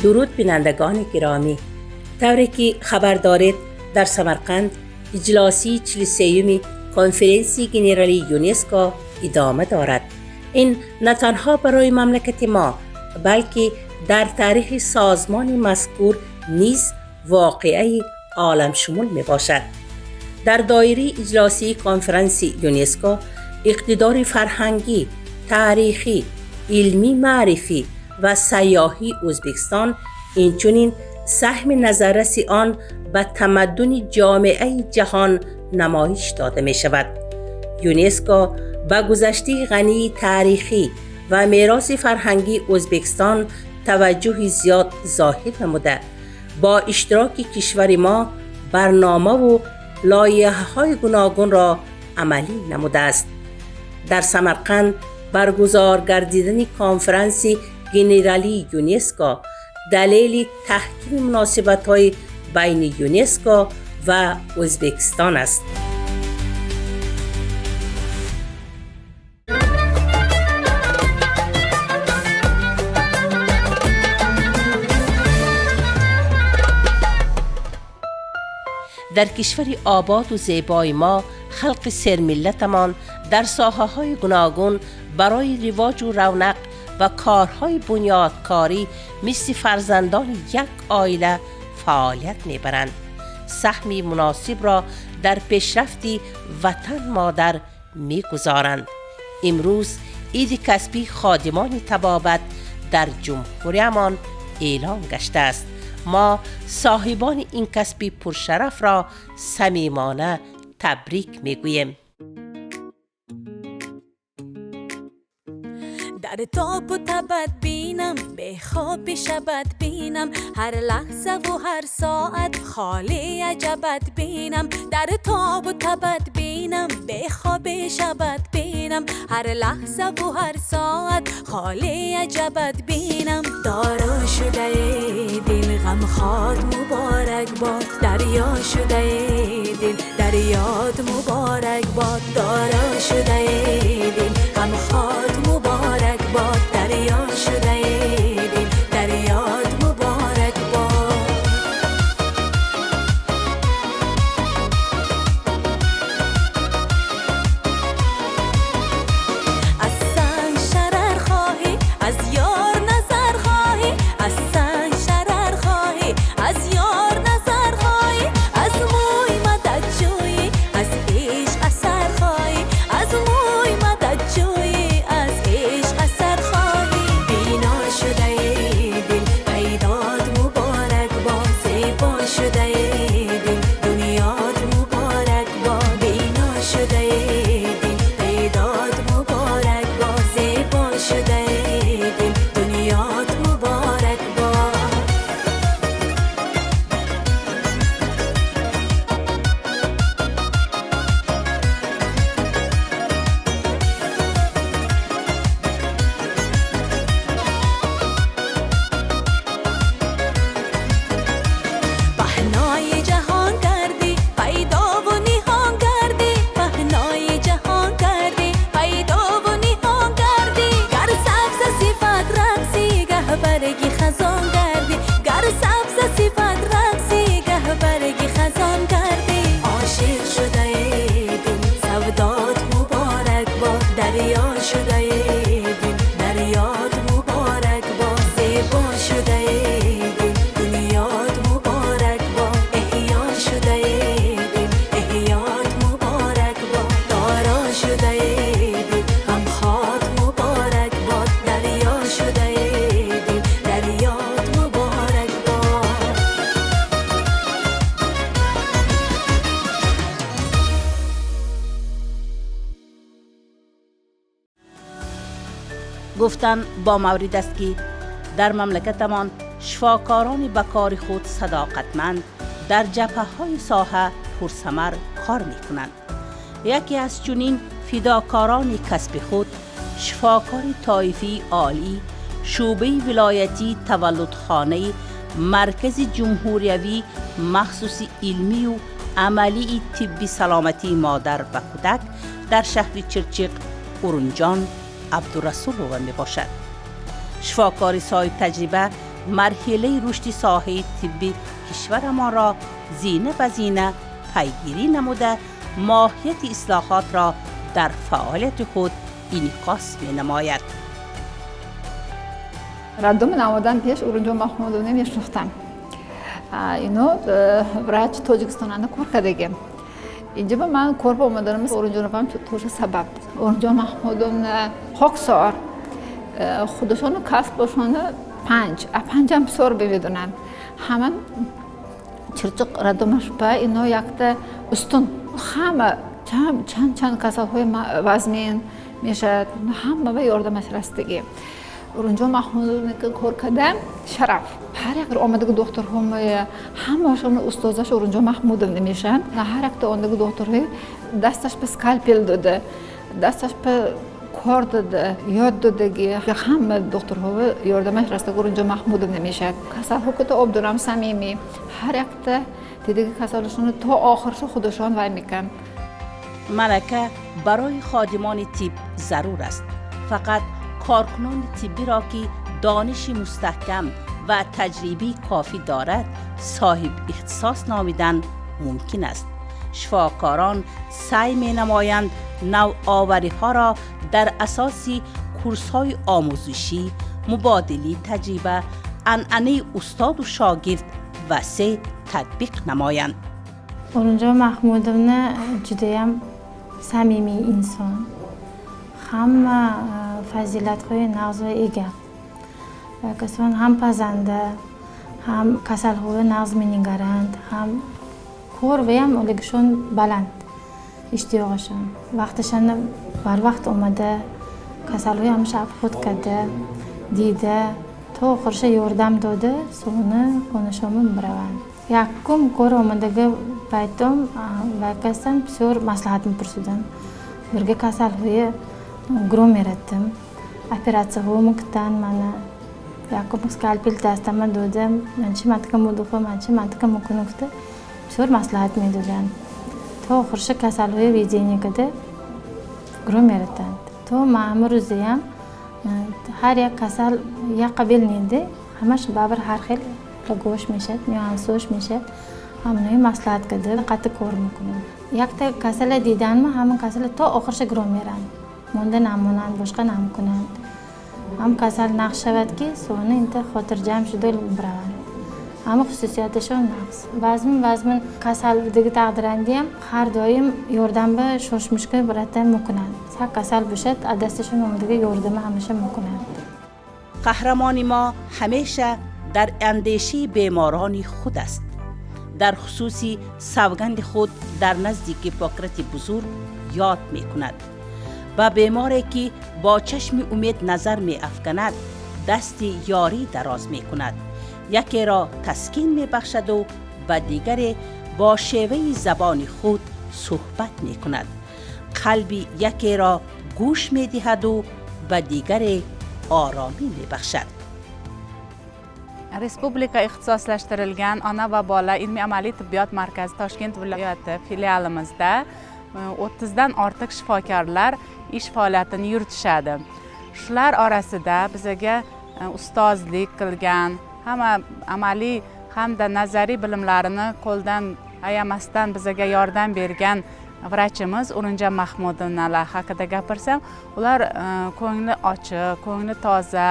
Дуруд, бинандагони гиромӣ! Тавре ки хабар доред, дар Самарқанд иҷлосии 43-юми конференсияи генералии ЮНЕСКО идома дорад. Ин на танҳо барои мамлакати мо, балки дар таърихи созмони мазкур низ воқеаи оламшумул мебошад. Дар доираи иҷлосии конференси ЮНЕСКО иқтидори фарҳангӣ, таърихӣ, илмӣ, маърифӣ ва сайёҳии Ӯзбекистон, инчунин саҳми назарраси он ба тамаддуни ҷомеаи ҷаҳон намоиш дода мешавад. ЮНЕСКО ба гузаштаи ғании таърихӣ ва мероси фарҳангии Ӯзбекистон таваҷҷӯҳи зиёд зоҳир намуда, бо иштироки кишвари мо барномаву лоиҳаҳои гуногунро амалӣ намудааст. Дар Самарқанд баргузор гардидани конференси генералии ЮНЕСКО далели таҳкими муносибатҳои байни ЮНЕСКО ва Ӯзбекистон аст. Дар кишвари ободу зебои мо халқи сермиллатамон дар соҳаҳои гуногун барои ривоҷу равнақ ва корҳои бунёдкорӣ мисли фарзандони як оила фаъолият мебаранд, саҳми муносибро дар пешрафти ватан модар мегузоранд. Имрӯз иди касбии ходимони табобат дар ҷумҳуриямон эълон гаштааст. Мо соҳибони ин касби пуршарафро самимона табрик мегӯем. Дар тобу табат бинам, бехоби шабат бинам, ҳар лаҳзаву ҳар соат холи аҷабат бинам. Дар тобу табат бинам, бехоби шабат бинам, ҳар лаҳзаву ҳар соат холи аҷабат бинам. Доро шудаи дил, ғамхор муборак бод, дарё шудаи дил, дарёд муборак бод. Доро шудаи дил, ғамхор муборак бод, дарё шудаи дил, дарёд муборак бод. Аз санг шарар хоҳӣ, аз ёр назар хоҳӣ, аз санг шарар хоҳӣ, аз ёр назар хоҳӣ, аз мӯй мадад ҷӯйӣ, аз ишқ асар хоҳӣ, аз мӯй мадад ҷӯйӣ, аз ишқ асар хоҳӣ. Бино шудаи дил, пайдод муборак бод, зебо шудаи дил, дунёд муборак бод. Бино шудаи дил, пайдод муборак бод, зебо шудаи дил, дунёд муборак бод. Паҳнои ҷаҳон гардӣ, пайдову ниҳон гардӣ, паҳнои ҷаҳон гардӣ, пайдову ниҳон гардӣ. Гар сабза сифат рақсӣ, гаҳ барги хазон гардӣ, гар сабза сифат рақсӣ, гаҳ барги хазон гардӣ. Ошиқ шудаи дил, савдот муборак бод, дарё шудаи дил, дарёд муборак бод. Зебо шудаи дил, дунёд муборак бод, эҳё шудаи дил, эҳёд муборак бод. Доро шудаи дил, ғамхор муборак бод, дарё шудаи дил, дарёд муборак бод. Гуфтан бо маврид аст, ки дар мамлакатамон шифокорони ба кори худ садоқатманд дар ҷабҳаҳои соҳа пурсамар кор мекунанд. Яке аз чунин фидокорони касби худ шифокори тоифии олӣ, шӯъбаи вилоятии таваллудхонаи маркази ҷумҳуриявии махсуси илмию амалии тибби саломатии модар ва кӯдак дар шаҳри Чирчиқ Урунҷон Абдурасулова мебошад. Шифокори соҳибтаҷриба марҳилаи рушди соҳаи тибби кишварамонро зина ба зина пайгирӣ намуда, моҳияти ислоҳотро дар фаъолияти худ инъикос менамояд. Роддоми наомадан пеш Урунҷон Маҳмудовна мешинохтам. Ино врач Тоҷикистонанда кор кардагем. Инҷа ба ман кор ба омаданам Урунҷоновам тоже сабаб. Урунҷон Маҳмудовна хоксор, худашону касбошона панҷ а панҷам бисёр бимедонанд. Ҳама Чирчиқ роддомаш ба ино якта устун. Ҳама чанд чанд касалҳои вазмин мешавад, ҳама ба ёрдамаш растагӣ. Урунҷон Маҳмудовна кор кардам шараф. Ҳар як омадаги духтурҳо, ҳамашон устозаш Урунҷон Маҳмудовна мешаванд. Ҳар якта омадаги духтурҳои дасташ ба скальпел дода, дасташ ба кор дода, ёд додагӣ. Ҳама духтурҳо ёрдамаш растаги Урунҷон Маҳмудовна мешавад. Касалҳо кута обдурам самимӣ, ҳар якта дидаги касалашонро то охиршо худашон вай мекунанд. Малака барои ходимони тиб зарур аст. Фақат коркунони тиббиро, ки дониши мустаҳкам ва таҷрибаи кофӣ дорад, соҳиб ихтисос номидан мумкин аст. Шифокорон саъй менамоянд навовариҳоро дар асоси курсҳои омӯзишӣ, мубодилаи таҷриба, анъанаи устоду шогирд васеъ татбиқ намоянд. Урунҷон Маҳмудовна judayam samimiy inson, hamma fazilatҳои нағзро ega. Касон ҳам пазанда, ҳам касалҳои нағз менигаранд, ҳам кор ваям олагишон баланд, иштиёқашон. Вақташана барвақт омада, касалҳои ҳамаша обход карда, дида, то охирша ёрдам дода, сони хонашома бираванд. Якум кор омадаги пайтом вай касдан бисёр маслиҳат мепурсидам. Бирга касалҳои гурӯ мераттим, оператсияҳо мекутанд. Мана якум скальпел дастама дода, манчи матка мудухо, манчи матка мукуну гуфта, бисёр маслиҳат медоданд. То охирша касалҳои ведение карда гурӯ мератанд. То маҳами рӯзаям ҳар як касал як қабил неде, ҳамаш барибир ҳар хел лагош мешавад, нюансош мешавад. Ҳамонои маслиҳат карда қатъи кор мекунем. Якта касала диданма, ҳамон касала то охирша гурӯ меранд, монда намонанд, бошқа намкунанд. Ҳам касал нақш шавад, ки сони инта хотирҷамъ шуда бираванд. Ҳама хусусияташон нақс. Баъзан баъзан касал будаги тақдирандиам ҳар доим ёрдамба шошмишка бирата мекунанд. Сак касал бошад, аз дасташон омадаги ёрдама ҳамеша мекунанд. Қаҳрамони мо ҳамеша дар андешаи беморони худ аст. Дар хусуси савганди худ дар назди Гиппократи бузург ёд мекунад. Ба беморе, ки бо чашми умед назар меафканад, дасти ёрӣ дароз мекунад. Якеро таскин мебахшаду ба дигаре бо шеваи забони худ суҳбат мекунад. Қалби якеро гӯш медиҳаду ба дигаре оромӣ мебахшад. Respublika ixtisoslashtirilgan ona va bola ilmiy amaliy tibbiyot markazi Toshkent viloyati filialimizda 30dan ortiq shifokorlar ish faoliyatini yuritishadi. Shular orasida bizaga ustozlik qilgan, hamma amaliy hamda nazariy bilimlarini qo'ldan ayamasdan bizaga yordam bergan vrachimiz Urunjon Mahmudovnalar haqida gapirsam, ular ko'ngli ochiq, ko'ngli toza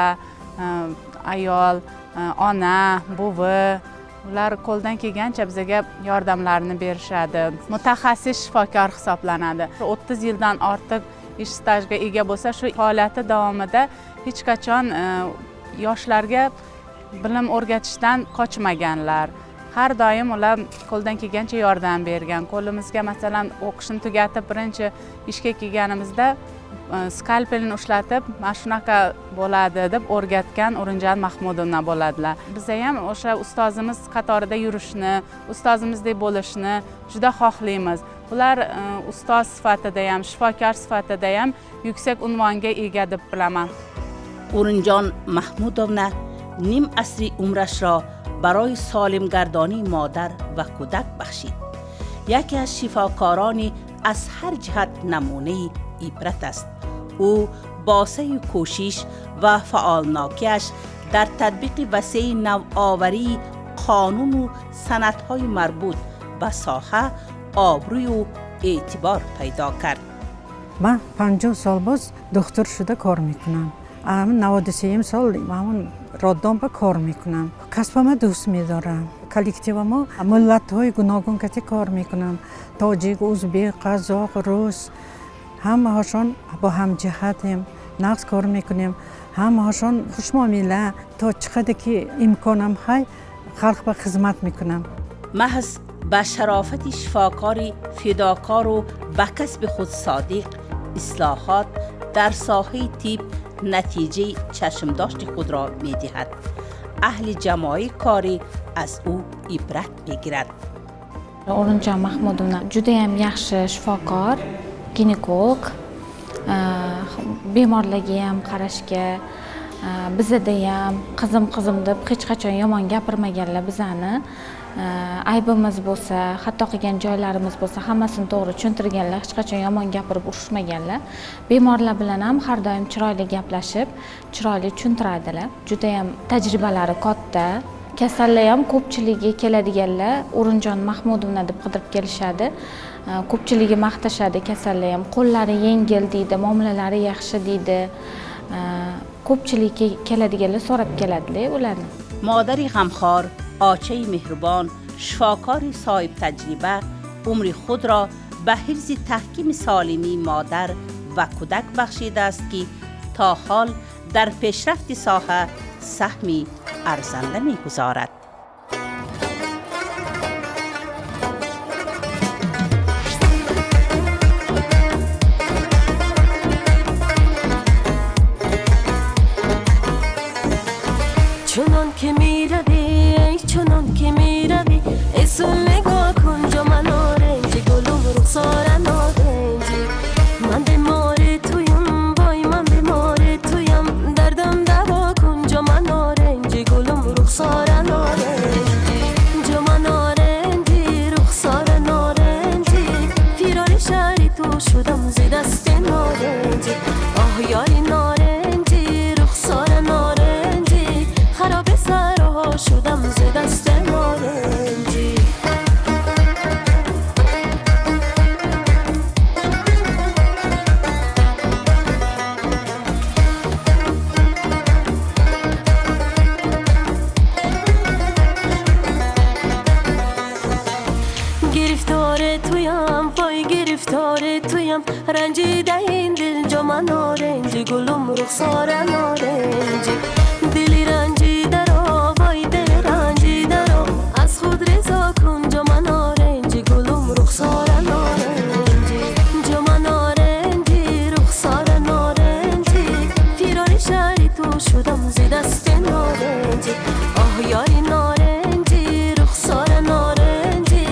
ayol, ona, buvi. Ular qo'ldan kelgancha bizaga yordamlarini berishadi. Mutaxassis shifokor hisoblanadi. 30 yildan ortiq ish stajiga ega bo'lsa, shu faoliyati davomida hech qachon yoshlarga bilim o'rgatishdan qochmaganlar. Har doim ular qo'ldan kelgancha yordam bergan. Qo'limizga, masalan, o'qishni tugatib birinchi ishga kelganimizda skalpelni ushlatib, mana shunaqa bo'ladi deb o'rgatgan Urunjon Mahmudovna bo'ladilar. Biza ham o'sha ustozimiz qatorida yurishni, ustozimizdek bo'lishni juda xohlaymiz. Ular ustoz sifatida ham, shifokor sifatida ham yuksak unvonga ega deb bilaman. Урунҷон Маҳмудовна ним асри умрашро барои солимгардонии модар ва кӯдак бахшид. Яке аз шифокорони аз ҳар ҷиҳат намунаи ибрат аст. Ӯ бо саъю кӯшиш ва фаъолнокиаш дар татбиқи васеи навоварии қонуну санадҳои марбут ба соҳа обрӯю эътибор пайдо кард. Ман 50 сол боз духтур шуда кор мекунам. 93 сол ҳамон роддом ба кор мекунам. Касбама дӯст медорам. Коллективамо миллатҳои гуногун кати кор мекунам. Тоҷик, узбек, қазоқ, рус, ҳамаҳошон бо ҳамҷиҳатем, нағз кор мекунем. Ҳамаҳошон хушмуомила, то чӣ қадар ки имконам ҳай халқ ба хизмат мекунам. Маҳз ба шарофати шифокори фидокору ба касби худ содиқ, ислоҳот дар соҳаи тиб натиҷаи чашмдошти худро медиҳад. Аҳли ҷамоаи корӣ аз ӯ ибрат мегирад. O'rinjon Mahmudovna judayam yaxshi shifokor, ginekolog, bemorlarga ham qarashga, bizada ham qizim qizim deb hech qachon yomon gapirmaganlar bizani. Aybimiz bo'lsa, xato qilgan joylarimiz bo'lsa, hammasini to'g'ri tushuntirganlar, hech qachon yomon gapirib urushmaganlar. Bemorlar bilan ham har doim chiroyli gaplashib, chiroyli tushuntiradilar. Juda ham tajribalari katta. Kasallar ham ko'pchiligi keladiganlar O'rinjon Mahmudovna deb qidirib kelishadi. Ko'pchiligi maqtashadi kasallar ham. Qo'llari yengil deydi, muomalalari yaxshi deydi. Ko'pchiligi keladiganlar so'rab keladilar ularni. Модари ғамхор, очаи меҳрубон, шифокори соҳибтаҷриба умри худро ба ҳифзи таҳкими солимии модар ва кӯдак бахшидааст, ки то ҳол дар пешрафти соҳа саҳми арзанда мегузорад. Чунон ки меравӣ, эй чунон ки меравӣ, эй су нигоҳ кун ҷо ман оринҷи, гулум рухсора норинҷи. Ман бемори туям, вой ман бемори туям, дардам даво кун ҷо ман оринҷи, гулум рухсора норинҷи. Ҷо ман оринҷи, рухсора норинҷи, фирори шаҳри ту шудам зи дасти норинҷи. Оҳ ёри норинҷи, рухсора норинҷи, хароби сарҳо шудам зи дасти норинҷи. Гирифтори туям, вой гирифтори туям, ранҷида ин дил ҷо ман оринҷи, гулум рухсора норинҷи. Дили ранҷидаро, вой дили ранҷидаро, аз худ ризо кун ҷо ман оринҷи, гулум рухсора норинҷи. Ҷо ман оринҷи, рухсора норинҷи, фирори шаҳри ту шудам зи дасти норинҷи. Оҳ ёри норинҷи, рухсора норинҷи,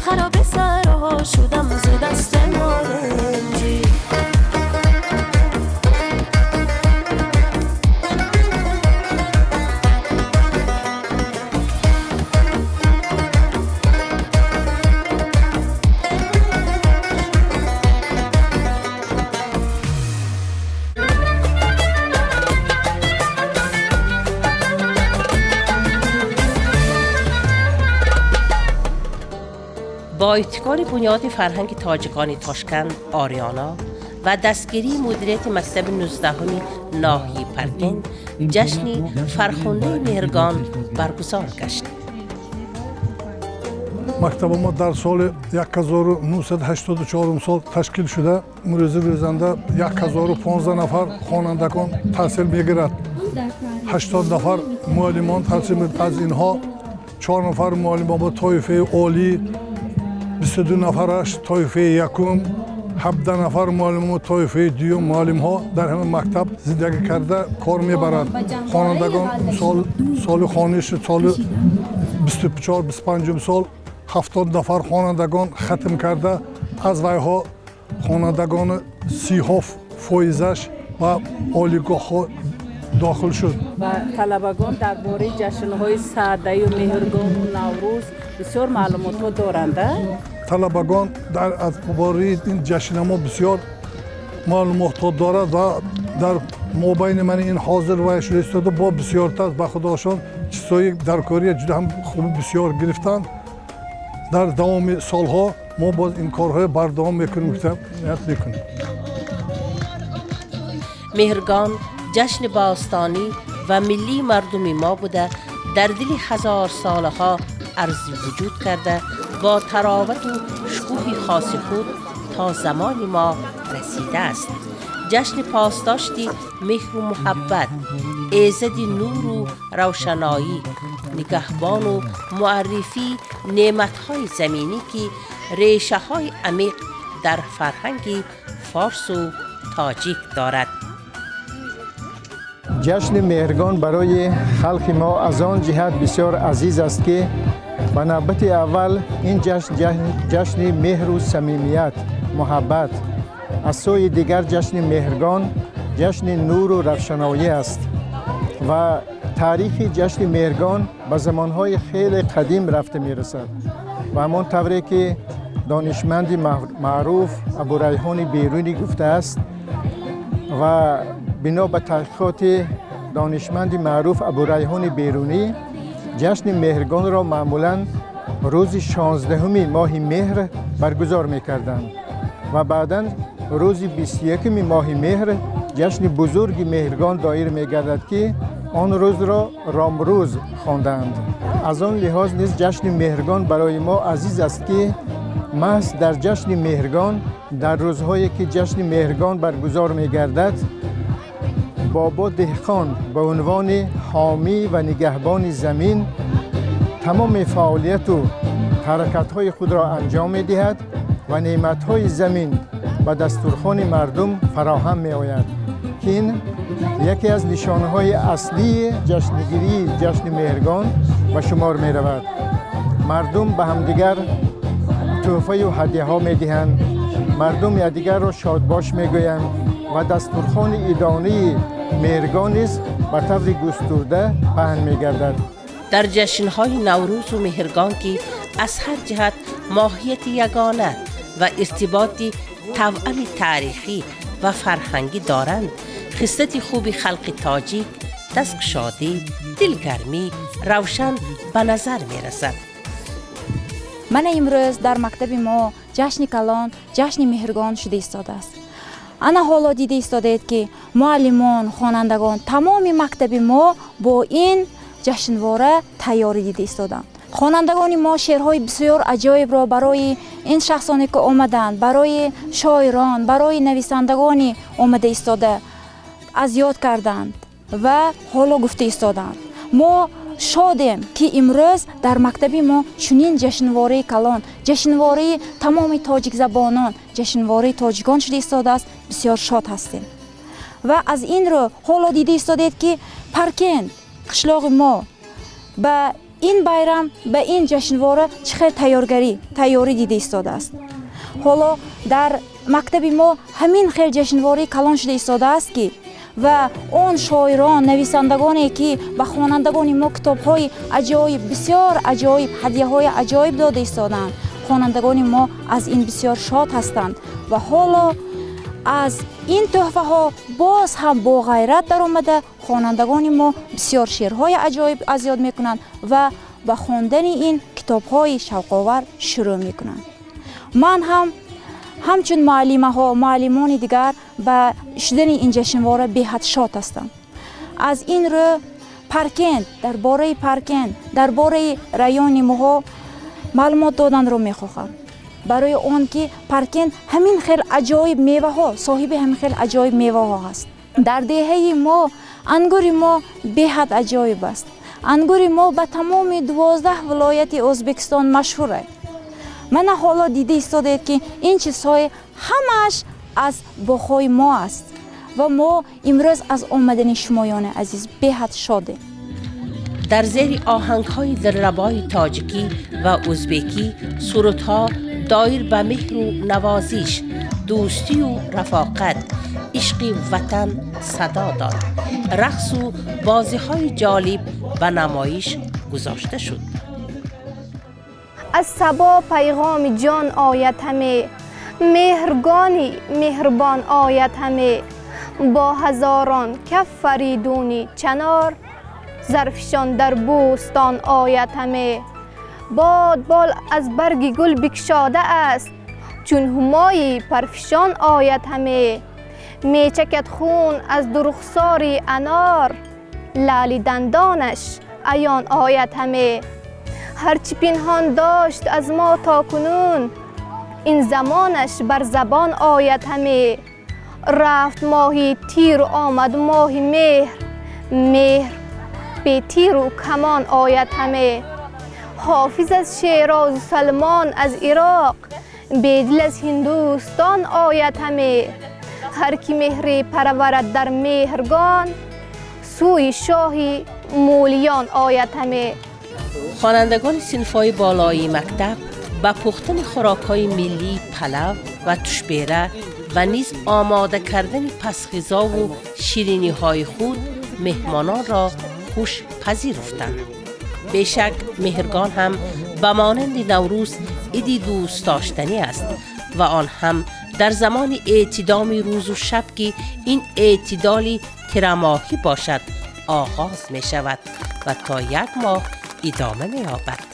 хароби сарҳо шудам зи дасти норинҷи. Бо ибтикори бунёди фарҳанги тоҷикони Тошканд Ориёна ва дастгирии мудирияти мактаби 19-уми ноҳияи Паркент ҷашни фархундаи Меҳргон баргузор гашт. Мактаби мо дар соли 1984 сол ташкил шуда, имрӯзи рӯзанда 1015 нафар хонандагон таҳсил мегирад. 80 нафар муаллимон таҳсил мегирад. Аз инҳо 4 нафар муаллимон ба тоифаи олӣ, 22 нафараш тоифаи якум, 17 нафар муаллимон тоифаи дуюм муаллимҳо дар ҳамин мактаб зиндагӣ карда кор мебарад. Хонандагон соли хониши соли 24-25 сол 70 нафар хонандагон хатм карда, аз вайҳо хонандагони 37 фоизаш ба олигоҳҳо дохил шуд. Ва талабагон дар бораи ҷашнҳои Саъдаю Меҳргону Наврӯз бисёр маълумотҳо доранд. Талабагон аз бораи ин ҷашнҳо бисёр маълумотҳо дорад ва дар Мобайни ман ин ҳозир вай шуда истода, бо бисёртар ба худошон чизҳои даркория ҷуда ҳам хуб бисёр гирифтанд. Дар давоми солҳо мо боз ин корҳои бардавом мекунем, ният мекунем. Меҳргон ҷашни бостонӣ ва миллии мардуми мо буда, дар дили ҳазорсолаҳо арзи вуҷуд карда, бо таровату шукӯҳи хоси худ то замони мо расидааст. Ҷашни посдошти меҳру муҳаббат, эзади нуру равшаноӣ, нигаҳбону муаррифии неъматҳои заминӣ, ки решаҳои амиқ дар фарҳанги форсу тоҷик дорад. Ҷашни Меҳргон барои халқи мо аз он ҷиҳат бисёр азиз аст, ки ба навбати аввал ин ҷашн ҷашни меҳру самимият, муҳаббат, аз сӯи дигар ҷашни Меҳргон ҷашни нуру равшаноӣ аст ва таърихи ҷашни Меҳргон ба замонҳои хеле қадим рафта мерасад. Ва ҳамон тавре ки донишманди маъруф Абурайҳони Берунӣ гуфтааст ва бино ба таҳқиқоти донишманди маъруф Абурайҳони Берунӣ, ҷашни Меҳргонро маъмулан рӯзи 16-уми моҳи меҳр баргузор мекарданд ва баъдан рӯзи 21-уми моҳи меҳр ҷашни бузурги Меҳргон доир мегардад, ки он рӯзро Ромрӯз хондаанд. Аз он лиҳоз низ ҷашни Меҳргон барои мо азиз аст, ки маҳз дар ҷашни Меҳргон, дар рӯзҳое ки ҷашни Меҳргон баргузор мегардад, Бобо Деҳқон ба унвони ҳомӣ ва нигаҳбони замин тамоми фаъолияту ҳаракатҳои худро анҷом медиҳад ва неъматҳои замин ба дастурхони мардум фароҳам меояд, ки ин яке аз нишонаҳои аслии ҷашнгирии ҷашни Меҳргон ба шумор меравад. Мардум ба ҳамдигар тӯҳфаю ҳадяҳо медиҳанд, мардум якдигарро шодбош мегӯянд ва дастурхони идонаи Меҳргон низ ба таври густурда паҳн мегардад. Дар ҷашнҳои Наврӯзу Меҳргон, ки аз ҳар ҷиҳат моҳияти ягона ва иртиботи тавъами таърихӣ ва фарҳангӣ доранд, хислати хуби халқи тоҷик, дасткушодӣ, дилгармӣ равшан ба назар мерасад. Мана имрӯз дар мактаби мо ҷашни калон, ҷашни Меҳргон шуда истодааст. Ана ҳоло дида истодаед, ки муаллимон, хонандагон, тамоми мактаби мо бо ин ҷашнвора тайёрӣ дида истоданд. Хонандагони мо шеърҳои бисёр аҷоибро барои ин шахсоне ки омаданд, барои шоирон, барои нависандагони омада истода аз ёд карданд ва ҳоло гуфта истоданд. Мо шодем, ки имрӯз дар мактаби мо чунин ҷашнвораи калон, ҷашнвораи тамоми тоҷикзабонон, ҷашнвораи тоҷикон шуда истодааст. Бисёр шод ҳастем ва аз ин рӯ ҳоло дида истодед, ки Паркент қишлоғи мо ба ин байрам, ба ин ҷашнвора чӣ хел тайёргарӣ, тайёрӣ дида истодааст. Ҳоло дар мактаби мо ҳамин хел ҷашнвораи калон шуда истодааст, ки ва он шоирон, нависандагоне ки ба хонандагони мо китобҳои аҷоиб, бисёр аҷоиб, ҳадяҳои аҷоиб дода истодаанд, хонандагони мо аз ин бисёр шод ҳастанд ва ҳоло аз ин тӯҳфаҳо боз ҳам бо ғайрат даромада, хонандагони мо бисёр шеърҳои аҷоиб аз ёд мекунанд ва ба хондани ин китобҳои шавқовар шурӯъ мекунанд. Ман ҳам ҳамчун муаллимаҳо, муаллимони дигар ба шудани ин ҷашнвора беҳад шод ҳастам. Аз ин рӯ Паркент, дар бораи Паркент, дар бораи райони моҳо маълумот доданро мехоҳам, барои он ки Паркент ҳамин хел аҷоиб меваҳо, соҳиби ҳамин хел аҷоиб меваҳо ҳаст. Дар деҳаи мо ангури мо беҳад аҷоиб аст. Ангури мо ба тамоми 12 вилояти Ӯзбекистон машҳур аст. Мана ҳоло дида истодаед, ки ин чизҳои ҳамааш аз боғҳои мо аст ва мо имрӯз аз омадани шумоёни азиз беҳад шодем. Дар зери оҳангҳои дилрабои тоҷикӣ ва ӯзбекӣ сурудҳо доир ба меҳру навозиш, дӯстию рафоқат, ишқи ватан садо дод. Рақсу бозиҳои ҷолиб ба намоиш гузошта шуд. Аз сабо пайғоми ҷон ояд ҳаме, меҳргони меҳрубон ояд ҳаме. Бо ҳазорон каф Фаридуни чанор, зарфишон дар бӯстон ояд ҳаме. Бод бол аз барги гул бикшода аст, чун ҳумои парфишон ояд ҳаме. Мечакад хун аз ду рухсори анор, лаъли дандонаш аён ояд ҳаме. Ҳарчи пинҳон дошт аз мо то кунун, ин замонаш бар забон ояд ҳаме. Рафт моҳи тиру омад моҳи меҳр, меҳр бетиру камон ояд ҳаме. Ҳофиз аз Шерозу Салмон аз Ироқ, Бедил аз Ҳиндустон ояд ҳаме. Ҳар ки меҳре парварад дар Меҳргон, сӯи шоҳи мӯлиён ояд ҳаме. Хонандагони синфҳои болоии мактаб ба пухтани хӯрокҳои миллии палав ва тушбера ва низ омода кардани пасхизову шириниҳои худ меҳмононро хуш пазируфтанд. Бешак, Меҳргон ҳам ба монанди Наврӯз иди дӯстдоштанӣ аст ва он ҳам дар замони эътидоми рӯзу шаб, ки ин эътидоли тирамоҳӣ бошад, оғоз мешавад ва то як моҳ идома меёбад.